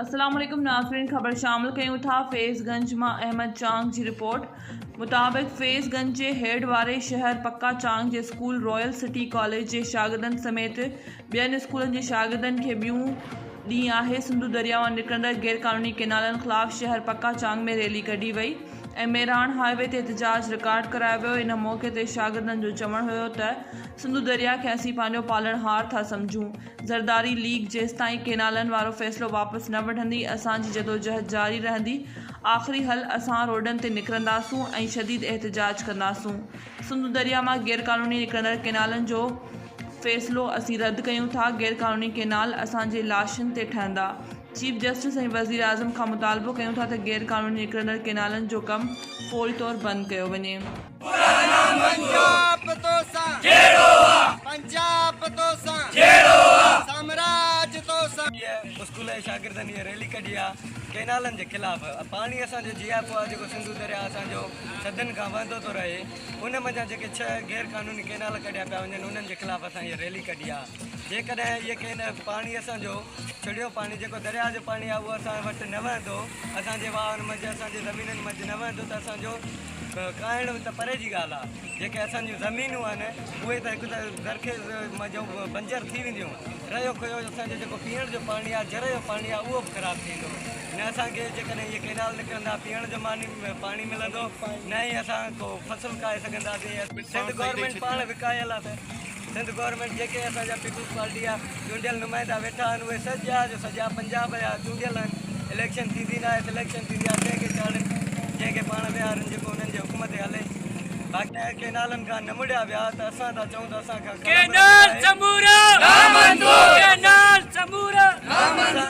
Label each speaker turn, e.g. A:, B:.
A: السلام عليڪم ناظرين خبر شامل ڪيون ٿا فيض گنج مان احمد چانگ جي رپورٽ مطابق فيض گنج جي هيڊ واري شهر پڪا چانگ جي اسڪول رائل سٽي ڪاليج جي شاگردن سميت ٻين اسڪولن جي شاگردن کي ٻيون ڏينهن آهي سنڌو درياء مان نڪرندڙ غيرقانوني ڪينالن خلاف شهر پڪا چانگ ۾ ريلي ڪڍي وئي ۽ ميراڻ هاء وي تي احتجاج رڪارڊ ڪرايو ويو ان موقعي تي شاگردن جو چوڻ هيو ته سنڌو درياء کي اسين پنهنجو پالڻهار ٿا سمجهون زرداري ليگ جيستائين ڪينالن وارو فيصلو واپس نه وٺندي اسان جي جدوجهد جاري رهندي آخري حل اسان روڊن تي نڪرنداسون ۽ شديد احتجاج ڪنداسون سنڌو درياء مان غيرقانوني نڪرندڙ ڪينالن جو فيصلو اسين رد ڪيون ٿا، غيرقانوني ڪينال اسان جي لاشن تي ٺهندا، چيف جسٽس ۽ وزيراعظم کان مطالبو ڪيون ٿا ته غيرقانوني نڪرندڙ ڪينالن جو ڪم فوري طور بند ڪيو وڃي.
B: پنجاب توسان جهيڙو آ پنجاب توسان جهيڙو آ سامراج توسان.
C: اسڪول جي شاگردن هيء ريلي ڪڍي آ ڪئنالن جي خلاف. پاڻي اسان جو جياپو آ جيڪو سنڌو درياء اسان جو صدين کان وهندو ٿو رهي ان منجهان جيڪي ڇهه غير قانوني ڪئنال ڪڍيا پيا وڃن انهن جي خلاف اسان هيء ريلي ڪڍي آ. جيڪڏهن اهي ڪئن پاڻي اسان جو ڇڙيو پاڻي جيڪو درياء جو پاڻي آ اهو اسان وٽ نه وهندو اسان جي واهن منجهه اسان جي زمينن منجهه نه وهندو ته اسان جو کائڻ ته پري جي ڳالهه آ جيڪي اسان جون زمينون آهن اهي ته هڪ ته زرخيز منجهون بنجر ٿي وينديون رهيو کهيو اسان جو جيڪو پيئڻ جو پاڻي آهي جر جو پاڻي آهي اهو به خراب ٿيندو نه اسان کي جيڪڏهن اهي ڪئنال نڪرندا پيئڻ جو ماني پاڻي ملندو نه ئي اسان ڪو فصل کائي سگهنداسين سنڌ گورنمينٽ پاڻ وڪايل آهي ته سنڌ گورنمينٽ جيڪي اسان جا پيپلز پارٽي جا چونڊيل نمائندا ويٺا آهن اهي سڄا جو سڄا پنجاب جا چونڊيل آهن اليڪشن ٿيندي ناهي سليڪشن ٿيندي آهي جنهن کي چاڙهن جنهن کي پاڻ ويهارن جيڪو انهن جي حڪم تي هلي باقي ڪئنالن کان نه مڙيا ويا ته اسان ٿا چئون ته اسان کان
D: ڪئنال سمورا
B: نامنظور
D: ڪئنال سمورا
B: نامنظور.